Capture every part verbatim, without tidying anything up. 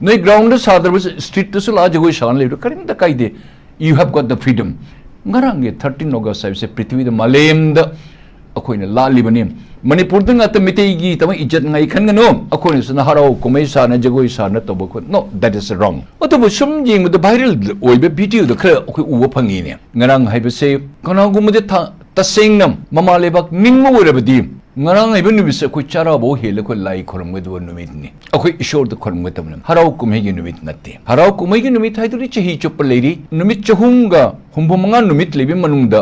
ꯅꯣꯏ ground ꯗ ꯁꯥꯗ꯭ꯔꯕꯁꯨ street ꯇꯁꯨ ꯂꯥꯛꯑ ꯖꯒꯣꯏ ꯁꯥꯅ ꯂꯩꯕꯗꯣ ꯀꯔꯤꯝꯇ ꯀꯥꯏꯗꯦ꯫ You have got the freedom. ꯉꯔꯥꯡꯒꯤ thirteen August ꯍꯥꯏꯕꯁꯦ ꯄ꯭ꯔꯤꯊꯤꯕꯤꯗ, ꯃꯥꯂꯦꯝꯗ ꯑꯩꯈꯣꯏꯅ ꯂꯥꯠꯂꯤꯕꯅꯤ꯫ ꯃꯅꯤꯄꯨꯔꯗ ꯉꯥꯛꯇ ꯃꯤꯇꯩꯒꯤ ꯇꯃꯛ ꯏꯖꯠ ꯉꯥꯏ ꯈꯟꯒꯅꯨ꯫ ꯑꯩꯈꯣꯏꯅꯁꯨ ꯍꯔꯥꯎ ꯀꯨꯝꯍꯩ ꯁꯥꯅ, ꯖꯒꯣꯏ ꯁꯥꯅ ꯇꯧꯕ ꯈꯣꯠ-, no, that is wrong. ꯑꯗꯨꯕꯨ ꯁꯨꯝ ꯌꯦꯡꯕꯗ viral ꯑꯣꯏꯕ video ꯗ ꯈꯔ ꯑꯩꯈꯣꯏ ꯎꯕ ꯐꯪꯉꯤꯅꯦ꯫ ꯉꯔꯥꯡ ꯍꯥꯏꯕꯁꯦ ꯀꯅꯥꯒꯨꯝꯕꯗꯤ ꯊꯥ-, ꯇꯁꯦꯡꯅ ꯃꯃꯥ ꯂꯩꯕꯥꯛ ꯅꯤꯡꯕ ꯑꯣꯏꯔꯕꯗꯤ ꯉꯔꯥꯡ ꯍꯥꯏꯕ ꯅꯨꯃꯤꯠꯁꯦ ꯑꯩꯈꯣꯏ ꯆꯥꯔꯥꯕꯧ ꯍꯦꯜꯂ ꯑꯩꯈꯣꯏ ꯂꯥꯏ ꯈꯨꯔꯨꯝꯒꯗꯕ ꯅꯨꯃꯤꯠꯅꯤ꯫ ꯑꯩꯈꯣꯏ ꯏꯁꯣꯔꯗ ꯈꯨꯔꯨꯝꯒꯗꯕꯅꯤ꯫ ꯍꯔꯥꯎ ꯀꯨꯝꯍꯩꯒꯤ ꯅꯨꯃꯤꯠ ꯅꯠꯇꯦ꯫ ꯍꯔꯥꯎ ꯀꯨꯝꯍꯩꯒꯤ ꯅꯨꯃꯤꯠ ꯍꯥꯏꯗꯨꯗꯤ ꯆꯍꯤ ꯆꯨꯞꯄ ꯂꯩꯔꯤ꯫ ꯅꯨꯃꯤꯠ ꯆꯍꯨꯝꯒ ꯍꯨꯝꯐꯨ ꯃꯉꯥ ꯅꯨꯃꯤꯠ ꯂꯩꯕ ꯃꯅꯨꯡꯗ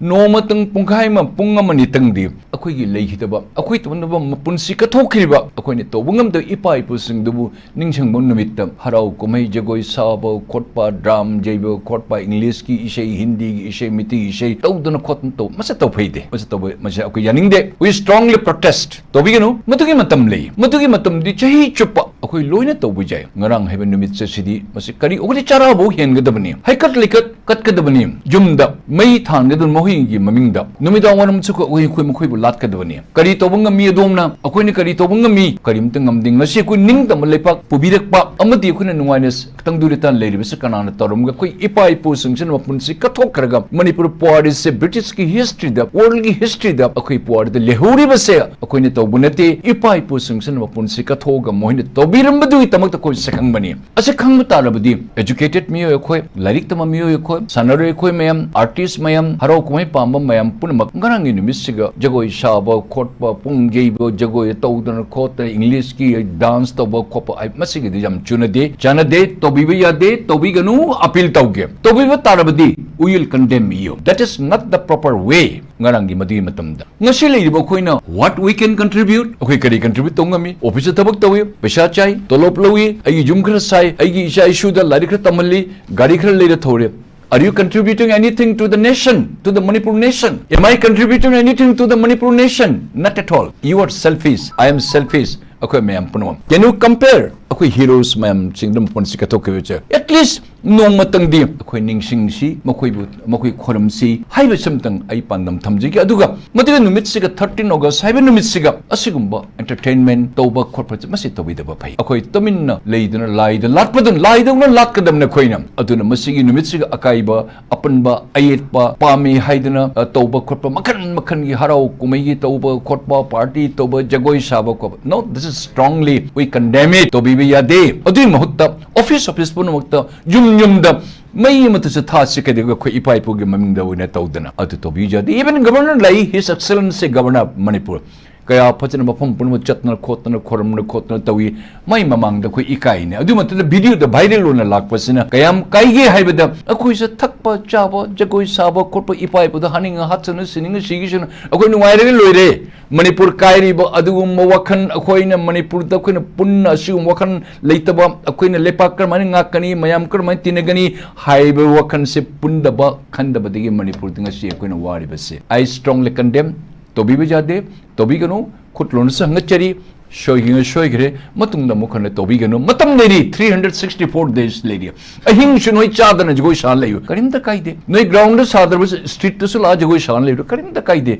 ꯅꯣꯡꯃꯇꯪ ꯄꯨꯡꯈꯥꯏ ꯑꯃ, ꯄꯨꯡ ꯑꯃ ꯑꯅꯤꯇꯪꯗꯤ ꯑꯩꯈꯣꯏꯒꯤ ꯂꯩꯈꯤꯗꯕ, ꯑꯩꯈꯣꯏ ꯇꯧꯅꯕ ꯃꯄꯨꯟꯁꯤ ꯀꯠꯊꯣꯛꯈꯤꯕ, ꯑꯩꯈꯣꯏꯅ ꯇꯧꯕ ꯉꯝꯗꯕ ꯏꯄꯥ ꯏꯄꯨꯁꯤꯡꯗꯨꯕꯨ ꯅꯤꯡꯁꯤꯡꯕ ꯅꯨꯃꯤꯠꯇ ꯍꯔꯥꯎ ꯀꯨꯝꯍꯩ, ꯖꯒꯣꯏ ꯁꯥꯕ ꯈꯣꯠꯄ, ꯗ꯭ꯔꯥꯝ ꯌꯩꯕ ꯈꯣꯠꯄ, ꯏꯪꯂꯤꯁꯀꯤ ꯏꯁꯩ, ꯍꯤꯟꯗꯤꯒꯤ ꯏꯁꯩ, ꯃꯤꯇꯩ ꯏꯁꯩ ꯇꯧꯗꯅ ꯈꯣꯠꯇꯅ ꯇꯧꯕ, ꯃꯁꯤ ꯇꯧꯐꯩꯗꯦ꯫ ꯃꯁꯤ ꯇꯧꯕ, ꯃꯁꯤ ꯑꯩꯈꯣꯏ ꯌꯥꯅꯤꯡꯗꯦ꯫ We strongly protest. ꯇꯧꯕꯤꯒꯅꯨ꯫ ꯃꯗꯨꯒꯤ ꯃꯇꯝ ꯂꯩ꯫ ꯃꯗꯨꯒꯤ ꯃꯇꯝꯗꯤ ꯆꯍꯤ ꯆꯨꯞꯄ ꯑꯩꯈꯣꯏ ꯂꯣꯏꯅ ꯇꯧꯕ ꯌꯥꯏ꯫ ꯉꯔꯥꯡ ꯍꯥꯏꯕ ꯅꯨꯃꯤꯠꯁꯦ ꯁꯤꯗꯤ, ꯃꯁꯤ ꯀꯔꯤ, ꯑꯩꯈꯣꯏꯗꯤ ꯆꯥꯔꯥꯕꯧ ꯍꯦꯟꯒꯗꯕꯅꯤ꯫ ꯍꯩꯀꯠ ꯂꯩꯀꯠ ꯀꯠꯀꯗꯕꯅꯤ꯫ ꯌꯨꯝꯗ ꯃꯩ ꯊꯥꯟꯒꯗꯕꯅꯤ, ꯃꯈꯣꯏꯒꯤ ꯃꯃꯤꯡꯗ꯫ ꯅꯨꯃꯤꯗꯥꯡ ꯋꯥꯏꯔꯝꯁꯨ ꯑꯩꯈꯣꯏ, ꯑꯩꯈꯣꯏ ꯃꯈꯣꯏꯕꯨ ꯂꯥꯠꯀꯗꯕꯅꯤ꯫ ꯀꯔꯤ ꯇꯧꯕ ꯉꯝꯃꯤ ꯑꯗꯣꯝꯅ? ꯑꯩꯈꯣꯏꯅ ꯀꯔꯤ ꯇꯧꯕ ꯉꯝꯃꯤ? ꯀꯔꯤꯝꯇ ꯉꯝꯗꯦ꯫ ꯉꯁꯤ ꯑꯩꯈꯣꯏ ꯅꯤꯡꯇꯝꯕ ꯂꯩꯄꯥꯛ ꯄꯨꯕꯤꯔꯛꯄ ꯑꯃꯗꯤ ꯑꯩꯈꯣꯏꯅ ꯅꯨꯡꯉꯥꯏꯅ ꯇꯪꯗꯨ ꯂꯩꯇꯥꯅ ꯂꯩꯔꯤꯕꯁꯤ ꯀꯅꯥꯅ ꯇꯧꯔꯝꯒꯦ? ꯑꯩꯈꯣꯏ ꯏꯄꯥ ꯏꯄꯨꯁꯤꯡꯁꯤꯅ ꯃꯄꯨꯟꯁꯤ ꯀꯠꯊꯣꯛꯈ꯭ꯔꯒ ꯃꯅꯤꯄꯨꯔ ꯄꯨꯋꯥꯔꯤꯁꯦ British ꯀꯤ history ꯗ, world ꯒꯤ history ꯗ ꯑꯩꯈꯣꯏ ꯄꯨꯋꯥꯔꯤꯗ ꯂꯩꯍꯧꯔꯤꯕꯁꯦ ꯑꯩꯈꯣꯏꯅ ꯇꯧꯕ ꯅꯠꯇꯦ꯫ ꯏꯄꯥ ꯏꯄꯨꯁꯤꯡꯁꯤꯅ ꯃꯄꯨꯟꯁꯤ ꯀꯠꯊꯣꯛꯑꯒ ꯃꯈꯣꯏꯅ ꯇꯧꯕꯤꯔꯝꯕꯗꯨꯒꯤꯗꯃꯛꯇ ꯑꯩꯈꯣꯏ ꯁꯛꯈꯪꯕꯅꯤ꯫ ꯑꯁꯤ ꯈꯪꯕ ꯇꯥꯔꯕꯗꯤ educated ꯃꯤꯑꯣꯏ ꯑꯩꯈꯣꯏ, ꯂꯥꯏꯔꯤꯛ ꯇꯝꯕ ꯃꯤꯑꯣꯏ ꯑꯩꯈꯣꯏ, ꯁꯥꯟꯅꯔꯣꯏ ꯑꯩꯈꯣꯏ ꯃꯌꯥꯝ, artist ꯃꯌꯥꯝ, ꯍꯔꯥꯎ ꯀꯨꯝꯍꯩ ꯄꯥꯝꯕ ꯃꯌꯥꯝ ꯄꯨꯝꯅꯃꯛ ꯉꯔꯥꯡꯒꯤ ꯅꯨꯃꯤꯠꯁꯤꯒ ꯖꯒꯣꯏ ꯁꯥꯕ ꯈꯣꯠꯄ, ꯄꯨꯡ ꯌꯩꯕ, ꯖꯒꯣꯏ ꯇꯧꯗꯅ ꯈꯣꯠꯇꯅ, English ꯀꯤ dance ꯇꯧꯕ ꯈꯣꯠꯄ ꯍꯥꯏ, ꯃꯁꯤꯒꯤꯗꯤ ꯌꯥꯝ ꯆꯨꯅꯗꯦ, ꯆꯥꯟꯅꯗꯦ, ꯇꯧꯕꯤꯕ ꯌꯥꯗꯦ, ꯇꯧꯕꯤꯒꯅꯨ, appeal ꯇꯧꯒꯦ꯫ ꯇꯧꯕꯤꯕ ꯇꯥꯔꯕꯗꯤ we will condemn you. That is not the proper way. ꯉꯔꯥꯡꯒꯤ ꯃꯗꯨꯒꯤ ꯃꯇꯝꯗ ꯉꯁꯤ ꯂꯩꯔꯤꯕ ꯑꯩꯈꯣꯏꯅ what we can contribute, ꯑꯩꯈꯣꯏ ꯀꯔꯤ contribute ꯇꯧꯕ ꯉꯝꯃꯤ? Office ꯇ ꯊꯕꯛ ꯇꯧꯏ, ꯄꯩꯁꯥ ꯆꯥꯏ, ꯇꯣꯂꯣꯞ ꯂꯧꯏ, ꯑꯩꯒꯤ ꯌꯨꯝ ꯈꯔ ꯁꯥꯏ, ꯑꯩꯒꯤ ꯏꯆꯥ ꯏꯁꯨꯗ ꯂꯥꯏꯔꯤꯛ ꯈꯔ ꯇꯝꯍꯜꯂꯤ, ꯒꯥꯔꯤ ꯈꯔ ꯂꯩꯔ ꯊꯧꯔꯦ꯫ Are you contributing anything to the nation, to the Manipur nation? Am I contributing anything to the Manipur nation? Not at all. You are selfish. I am selfish. ꯑꯩꯈꯣꯏ ꯃꯌꯥꯝ ꯄꯨꯝꯅꯃꯛ꯫ Can you compare? ꯑꯩꯈꯣꯏ heroes ꯃꯌꯥꯝꯁꯤꯡꯗꯨ ꯃꯄꯨꯟꯁꯤ ꯀꯠꯊꯣꯛꯈꯤꯕꯁꯦ꯫ At least ꯅꯣꯡꯃꯇꯪꯗꯤ ꯑꯩꯈꯣꯏ ꯅꯤꯡꯁꯤꯡꯁꯤ, ꯃꯈꯣꯏꯕꯨ, ꯃꯈꯣꯏ ꯈꯣꯏꯔꯝꯁꯤ ꯍꯥꯏꯕꯁꯤꯃꯇꯪ ꯑꯩ ꯄꯥꯟꯗꯝ ꯊꯝꯖꯒꯦ꯫ ꯑꯗꯨꯒ ꯃꯗꯨꯒ ꯅꯨꯃꯤꯠꯁꯤꯒ, thirteen August ꯍꯥꯏꯕ ꯅꯨꯃꯤꯠꯁꯤꯒ, ꯑꯁꯤꯒꯨꯝꯕ entertainment ꯇꯧꯕ ꯈꯣꯠꯄꯁꯦ ꯃꯁꯤ ꯇꯧꯕꯤꯗꯕ ꯐꯩ꯫ ꯑꯩꯈꯣꯏ ꯇꯨꯃꯤꯟꯅ ꯂꯩꯗꯨꯅ ꯂꯥꯏꯗ ꯂꯥꯠꯄꯗꯨꯅ ꯂꯥꯏꯗꯧꯅ ꯂꯥꯠꯀꯗꯕꯅꯤ ꯑꯩꯈꯣꯏꯅ꯫ ꯑꯗꯨꯅ ꯃꯁꯤꯒꯤ ꯅꯨꯃꯤꯠꯁꯤꯒ ꯑꯀꯥꯏꯕ, ꯑꯄꯟꯕ, ꯑꯌꯦꯠꯄ ꯄꯥꯝꯃꯤ ꯍꯥꯏꯗꯨꯅ, ꯑ, ꯇꯧꯕ ꯈꯣꯠꯄ, ꯃꯈꯟ ꯃꯈꯟꯒꯤ ꯍꯔꯥꯎ ꯀꯨꯝꯍꯩꯒꯤ ꯇꯧꯕ ꯈꯣꯠꯄ, party ꯇꯧꯕ, ꯖꯒꯣꯏ ꯁꯥꯕ ꯈꯣꯠꯄ, no, this is strongly we condemn it. ꯇꯧꯕꯤꯕ ꯌꯥꯗꯦ꯫ ꯑꯗꯨꯒꯤ ꯃꯍꯨꯠꯇ office, office ꯄꯨꯝꯅꯃꯛꯇ, ꯌꯨꯝ ꯌꯨꯝꯗ ꯃꯩ ꯑꯃꯠꯇꯁꯨ ꯊꯥꯁꯤ, ꯀꯩꯗꯧꯕ ꯑꯩꯈꯣꯏ ꯏꯄꯥ ꯏꯄꯨꯒꯤ ꯃꯃꯤꯡꯗ ꯑꯣꯏꯅ ꯇꯧꯗꯅ ꯑꯗꯨ ꯇꯧꯕꯤꯌꯨ ꯌꯥꯗꯦ꯫ Even governor ꯂꯩ, His Excellency Governor Manipur, ꯀꯌꯥ ꯐꯖꯅ ꯃꯐꯝ ꯄꯨꯝꯅꯃꯛ ꯆꯠꯇꯅ ꯈꯣꯠꯇꯅ ꯈꯣꯏꯔꯝꯅ ꯈꯣꯠꯇꯅ ꯇꯧꯏ꯫ ꯃꯩ ꯃꯃꯥꯡꯗ ꯑꯩꯈꯣꯏ ꯏꯀꯥꯏꯅꯦ꯫ ꯑꯗꯨ ꯃꯇꯝꯗ video ꯗ viral ꯑꯣꯏꯅ ꯂꯥꯛꯄꯁꯤꯅ ꯀꯌꯥꯝ ꯀꯥꯏꯒꯦ ꯍꯥꯏꯕꯗ, ꯑꯩꯈꯣꯏꯁꯦ ꯊꯛꯄ ꯆꯥꯕ, ꯖꯒꯣꯏ ꯁꯥꯕ ꯈꯣꯠꯄ, ꯏꯄꯥ ꯏꯄꯨꯗ ꯍꯥꯅꯤꯡ ꯍꯥꯠꯁꯅꯨ, ꯁꯤꯅꯤꯡ ꯁꯤꯒꯤꯁꯅꯨ, ꯑꯩꯈꯣꯏ ꯅꯨꯡꯉꯥꯏꯔꯒ ꯂꯣꯏꯔꯦ꯫ ꯃꯅꯤꯄꯨꯔ ꯀꯥꯏꯔꯤꯕ ꯑꯗꯨꯒꯨꯝꯕ ꯋꯥꯈꯜ, ꯑꯩꯈꯣꯏꯅ ꯃꯅꯤꯄꯨꯔꯗ ꯑꯩꯈꯣꯏꯅ ꯄꯨꯟꯅ ꯑꯁꯤꯒꯨꯝꯕ ꯋꯥꯈꯜ ꯂꯩꯇꯕ, ꯑꯩꯈꯣꯏꯅ ꯂꯩꯄꯥꯛ ꯀꯔꯝꯍꯥꯏꯅ ꯉꯥꯛꯀꯅꯤ, ꯃꯌꯥꯝ ꯀꯔꯝꯍꯥꯏꯅ ꯇꯤꯟꯅꯒꯅꯤ ꯍꯥꯏꯕ ꯋꯥꯈꯜꯁꯦ ꯄꯨꯟꯗꯕ, ꯈꯟꯗꯕꯗꯒꯤ ꯃꯅꯤꯄꯨꯔꯗ ꯉꯁꯤ ꯑꯩꯈꯣꯏꯅ ꯋꯥꯔꯤꯕꯁꯦ꯫ I strongly condemn꯫ ꯇꯧꯕꯤꯕ ꯌꯥꯗꯦ, ꯇꯧꯕꯤꯒꯅꯨ꯫ ꯈꯨꯠ ꯂꯣꯟꯅꯁꯨ ꯍꯪꯒꯠꯆꯔꯤ꯫ ꯁꯣꯏꯈꯤꯕ ꯁꯣꯏꯈ꯭ꯔꯦ, ꯃꯇꯨꯡꯗ ꯑꯃꯨꯛ ꯍꯟꯅ ꯇꯧꯕꯤꯒꯅꯨ꯫ ꯃꯇꯝ ꯂꯩꯔꯤ, three hundred sixty four days ꯂꯩꯔꯤ꯫ ꯑꯍꯤꯡꯁꯨ ꯅꯣꯏ ꯆꯥꯗꯅ ꯖꯒꯣꯏ ꯁꯥ ꯂꯩꯌꯨ, ꯀꯔꯤꯝꯇ ꯀꯥꯏꯗꯦ꯫ ꯅꯣꯏ ground ꯗ ꯁꯥꯗ꯭ꯔꯕꯁꯨ street ꯇꯁꯨ ꯂꯥꯛꯑ ꯖꯒꯣꯏ ꯁꯥ ꯂꯩꯌꯨ, ꯀꯔꯤꯝꯇ ꯀꯥꯏꯗꯦ꯫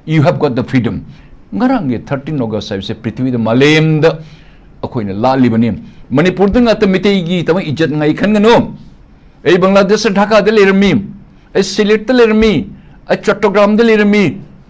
You have got the freedom꯫ ꯉꯔꯥꯡꯒꯤ thirteen August ꯍꯥꯏꯕꯁꯦ ꯄ꯭ꯔꯤꯊꯤꯕꯤꯗ, ꯃꯥꯂꯦꯝꯗ ꯑꯩꯈꯣꯏꯅ ꯂꯥꯠꯂꯤꯕꯅꯤ꯫ ꯃꯅꯤꯄꯨꯔꯗ ꯉꯥꯛꯇ ꯃꯤꯇꯩꯒꯤ ꯇꯃꯛ ꯏꯖꯠ ꯉꯥꯏ ꯈꯟꯒꯅꯨ꯫ ꯑꯩ ꯕꯪꯒ꯭ꯂꯥꯗꯦꯁꯇ ꯙꯥꯀꯥꯗ ꯂꯩꯔꯝꯃꯤ, ꯑꯩ ꯁꯤꯂꯦꯠꯇ ꯂꯩꯔꯝꯃꯤ, ꯑꯩ ꯆꯠꯇꯣꯒ꯭ꯔꯥꯝꯗ ꯂꯩꯔꯝꯃꯤ꯫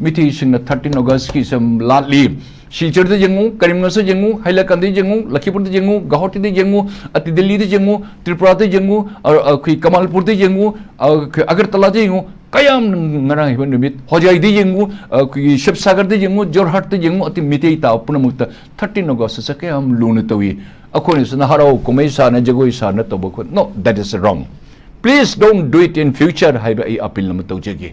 ꯃꯤꯇꯩꯁꯤꯡꯅ thirteen August ꯀꯤ ꯁꯨꯝ ꯂꯥꯠꯂꯤ꯫ ꯁꯤꯜꯆꯔꯗ ꯌꯦꯡꯉꯨ, ꯀꯔꯤꯝꯒꯟꯖꯇ ꯌꯦꯡꯉꯨ, ꯍꯩꯂꯥꯀꯥꯟꯗ ꯌꯦꯡꯉꯨ, ꯂꯈꯤꯄꯨꯔꯗ ꯌꯦꯡꯉꯨ, ꯒꯧꯍꯥꯇꯤꯗ ꯌꯦꯡꯉꯨ, ꯑꯇꯤ ꯗꯤꯜꯂꯤꯗ ꯌꯦꯡꯉꯨ, ꯇ꯭ꯔꯤꯄꯨꯔꯥꯗ ꯌꯦꯡꯉꯨ, ꯑ, ꯑꯩꯈꯣꯏ ꯀꯃꯜꯄꯨꯔꯗ ꯌꯦꯡꯉꯨ, ꯑ, ꯑꯩꯈꯣꯏ ꯑꯒꯔꯇꯂꯥꯗ ꯌꯦꯡꯉꯨ, ꯀꯌꯥꯝ ꯉꯔꯥꯡ ꯍꯥꯏꯕ ꯅꯨꯃꯤꯠ ꯍꯣꯖꯥꯏꯗ ꯌꯦꯡꯉꯨ, ꯑ, ꯑꯩꯈꯣꯏꯒꯤ ꯁꯤꯕꯁꯥꯒꯔꯗ ꯌꯦꯡꯉꯨ, ꯖꯣꯔꯍꯥꯠꯇ ꯌꯦꯡꯉꯨ, ꯑꯇꯩ ꯃꯤꯇꯩ ꯇꯥꯕ ꯄꯨꯝꯅꯃꯛꯇ thirteen August ꯑꯁꯦ ꯀꯌꯥꯝ ꯂꯨꯅ ꯇꯧꯏ꯫ ꯑꯩꯈꯣꯏꯅꯁꯨꯅ ꯍꯔꯥꯎ ꯀꯨꯝꯍꯩ ꯁꯥꯅ, ꯖꯒꯣꯏ ꯁꯥꯅ ꯇꯧꯕ ꯈꯣꯠ-, no, that is wrong꯫ Please don't do it in future ꯍꯥꯏꯕ ꯑꯩ appeal ꯑꯃ ꯇꯧꯖꯒꯦ꯫